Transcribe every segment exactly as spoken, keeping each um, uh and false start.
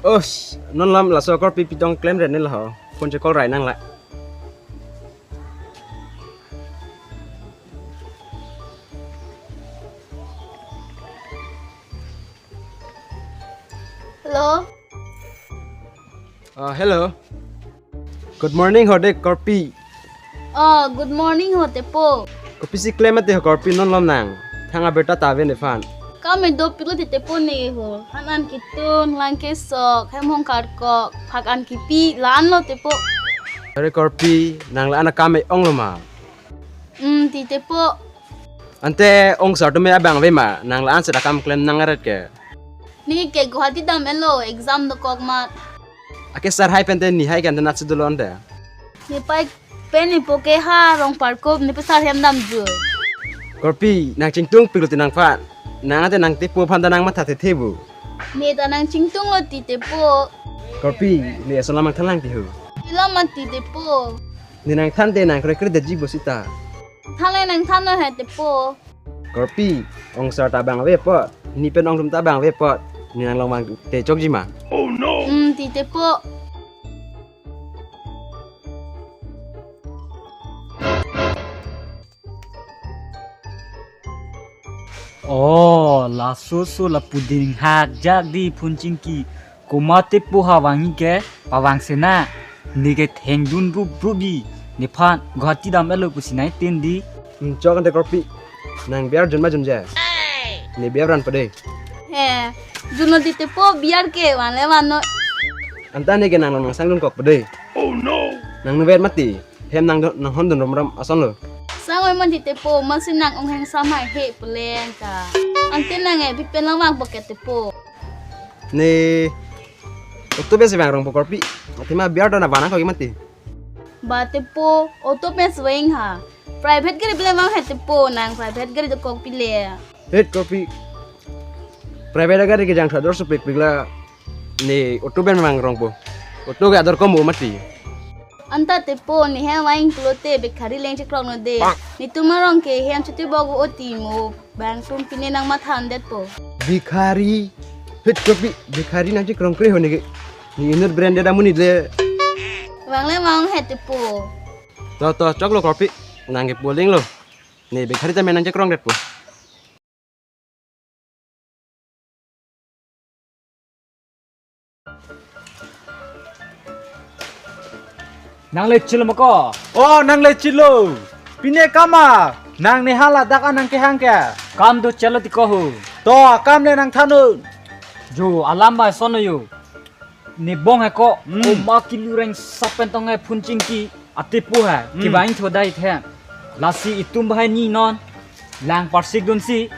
Os, non lam laso akorpi pitong klemre ne laho. Phone che call rai nang la. Hello. Ah, hello. Good morning, ho de korpi. Oh, good morning, ho tepo. Kopisi klem mati ho korpi, non lom nang. Thang abirta ta ave nephan. Kam me dopiklo ti tepo ne ho. Han an kitun, lang kesok, hem hong karkok, phak an kipi, la-an lo tepo. Are korpi, nang la-an akam me-ong lo ma? Hmm, ti tepo. Ante ong sar tumi abang ave ma, nang la-an seta kam klem nang aret ke. Ne ke Guwahati dam-et lo, exam dokok mat. Ake sar hai pen te ne hai kan te natsi dolo ante. Ne pai pen ne po ke ha rong parkop ne pe sar hem damjui. Korpi, nang chingtungpiklo ti nangphan. Nang ante nang tepo aphan ta nang matha thethe bu. Ne ta nang chingtunglo ti tepo. Korpi, ne ason lam nangthan lang ti ho. Pi lam mati tepo. Ne nangthan te nang krekre detji bo sita. Thanle nangthan lo he tepo. Korpi, ong sar ta abang ave apot, ne pen ong atum ta abang ave apot, ne nang longvang te chokji ma? Hmm, ti tepo. Oh, laso so lapu dinghak jak di phun chingki. Komat tepo ha vangji ke pavang sena. Ne ke thengdun rup rup di. Nephan Guwahati dam-et lo pusi nai tin di. Hmm, chok ante korpi. Nang biar jun ma junje. Ne biar ran pade. He, junlo ti tepo biar ke vanle vannon. Anta ne ke nang nang sangdun kok pade. Nang nuvet mati. Hem nang do-, nang hondun romrom ason lo. Sang oi man ti tepo, masi nang ong heng samai he pulen ka. Ante nang e pi pen lang vangpo ke tepo. Ne auto pensi vang rongpo korpi. Athema biar do na vana kok mati. Ba tepo, auto pensi vang ha. Private gari pen lang vang he tepo, nang private gari dokok pile. Het korpi. Private gari ke jangthu ador supik pik la ne auto pen vang rongpo. Auto ke ador kom bo mati. Anta tepo, ne hem vang pulote Bhikhari leng chekrok non de. Netum arong ke hem chotibok vo ti mo. Bang tum pine nang mathan detpo. Bhikhari. Het korpi, Bhikhari nang chekrong kre ho ne ke. Ne inut branded amonit le. Vangle vang he tepo. To, to, choklo korpi. Nang ke poling lo. Ne Bhikhari ta me nang chekrong detpo. Nang le chilo ma ko? Oh, nang le chilo. Pine kama, nang ne hala dak an nang kehang ke. Kam do chelo ti ko ho. To, kam le nangthan non. Jo, alam ba sono yo. Ne bong he ko, hmm, oma kilu reng sapen tong he phun chingki atepo he, hmm, kevang thodai the. Lasi itum bahai ni non, lang parsik dunsi,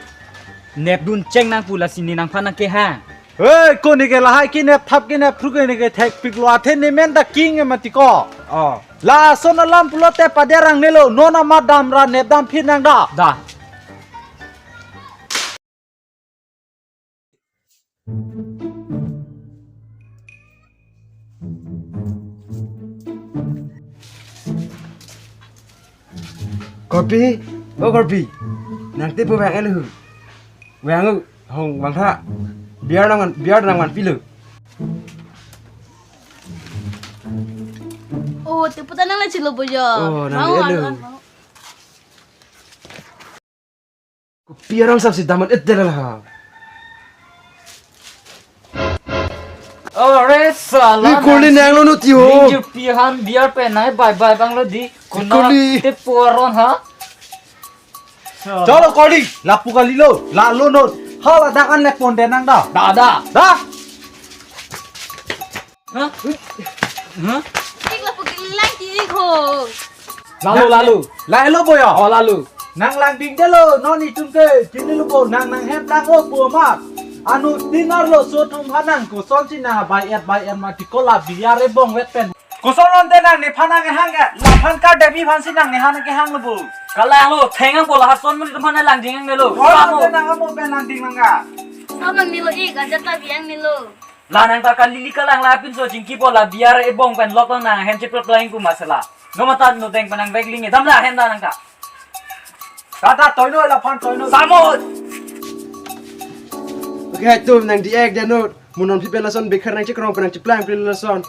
nepdun cheng nangpo lasi ne nangphan nang kehang. Hei, ko ne ke lahai kenep thap kenep thru ke ne ke thekpiklo athe ne men ta king e mati ko. Oh. Lason alam pulote paderang nelo, non amat damra nepdam phir nang da. Da. Korpi, o korpi. Nang tepo vang-et lo. Vang-o, hong vangtha. Biar nang, biar nang vanpilo. Oh, tepo ta nang le chilo bojo. Oh, nang le lo. Kopi arong sap si daman et dela ha. Ore sala. Ikuli nang lo nuti ho. Ningjir pihan biar penai bye bye bang lo di. Kuna ikuli. Tepo aron ha. Cholo kali, lapu kali lo, lalo non. Hala dak an le ponde nang da. Da, da. Da. Hah? Hah? Tik lapu kali lang kiri ko. Lalo, lalo. Lalo boya. Oh, lalo. Nang lang ding delo, non itum ke, kini lo bo, nang nang hem lang o bo ma. Anuttin arloso atum hanang kosonsi nang bai et bai et mati ko la biar ebong vet pen. Koson ante nang nephan nang kehang ke, laphan ka Devi phansi nang nephan nang kehang lo bo. Kalang lo, thengang bola hason mun nephan lang ding nang lo. Koson ante nang amo pen lang ding nang ka. Sama milo ik, ada ta biang milo. La nang ta kalili kalang la pinso chingki bola biar ebong pen lok nang hem cheplok lain ku masala. No mata no deng panang bag lingi. Damla hem da nang ta. Tata toino laphan toino. Samot. Okay, tum nang di ek dano. Mo non phi pen lason bekhar nangchekrong pen nangcheplang pli lason.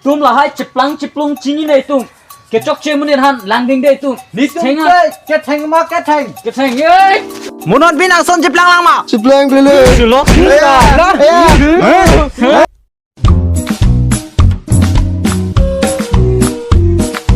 Tum lahai cheplang cheplung chinine tum. Kechokche amonit aphan langdingde tum. Netum Thengma. Ke, ketheng ma ketheng. Ketheng, ei. Mo non phi nangson cheplang lang ma? Cheplang pli le. Chulo. Ya, ya.